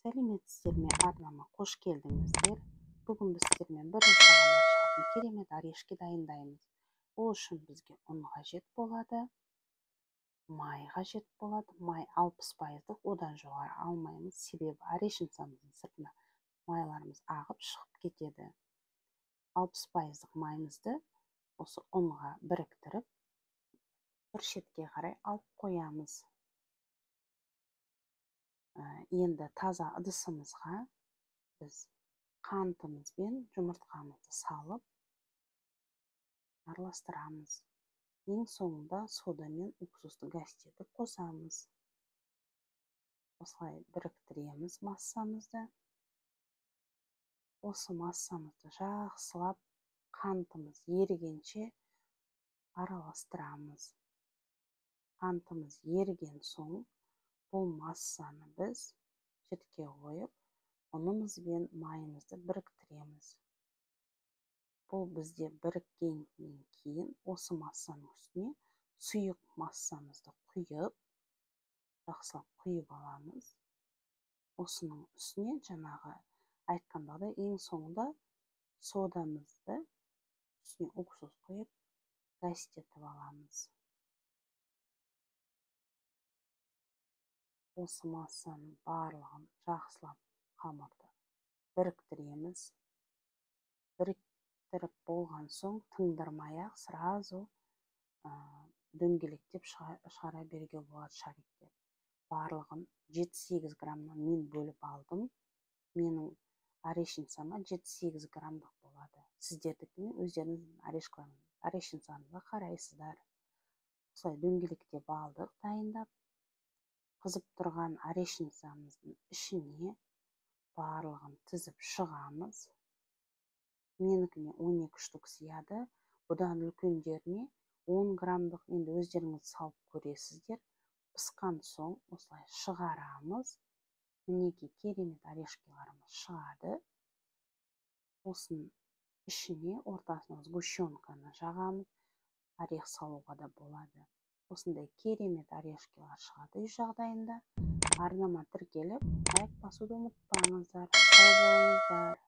Сәлеметсіздер ме, арнама қош келдіңіздер. Бүгін біз сіздермен бір жасағаннан шығатын керемет орешки дайындаймыз. Ол үшін бізге ұн қажет болады, май қажет болады. Май 60%-лық, одан жоғары алмаймыз, себебі орешницамыздың сыртына майларымыз ағып шығып кетеді. 60%-лық майымызды осы ұнға біріктіріп, бір шетке қарай алып қоямыз. Енді таза ыдысымызға біз қантымыз бен жұмыртқамызды салып араластырамыз. Ең соңында сода мен уксусты гастетіп қосамыз. Осылай біріктіреміз массамызды. Осы массамызды жақсылап қантымыз ерігенше араластырамыз. Қантымыз еріген соң бұл массаны біз шетке қойып, ұнымыз бен майымызды біріктіреміз. Бұл бізде біріккеннен кейін осы массаның үстіне сұйық массамызды құйып, жақсылап құйып аламыз. Осының үстіне жаңағы айтқандағыдай ең соңында содамызды үстіне уксус құйып, гастетіп аламыз. Осы массаның барлығын жақсылап қамырды біріктіреміз. Біріктіріп болған соң тыңдырмай-ақ сразу дөңгелектеп шығара беруге болады шариктер. Барлығын 7-8 граммнан мен бөліп алдым. Менің орешницама 7-8 граммдық болады. Сіздердікіне өздеріңіздің орешницаңызға қарайсыздар. Осылай дөңгелектеп алдық дайындап. Қызып тұрған орешницамыздың ішіне барлығын тізіп шығамыз. Менікіне 12 штук сияды. Бұдан үлкендеріне 10 граммдық, енді өздеріңіз салып көресіздер. Пысқан соң осылай шығарамыз. Мінекей керемет орешкиларымыз шығады. Осының ішіне ортасына сгущенканы жағамыз. Орех салуға да болады. Осындай керемет орешкилар шығады үй жағдайында. Арнама тіркеліп, лайк басуды ұмытпаңыздар. Сау болыңыздар.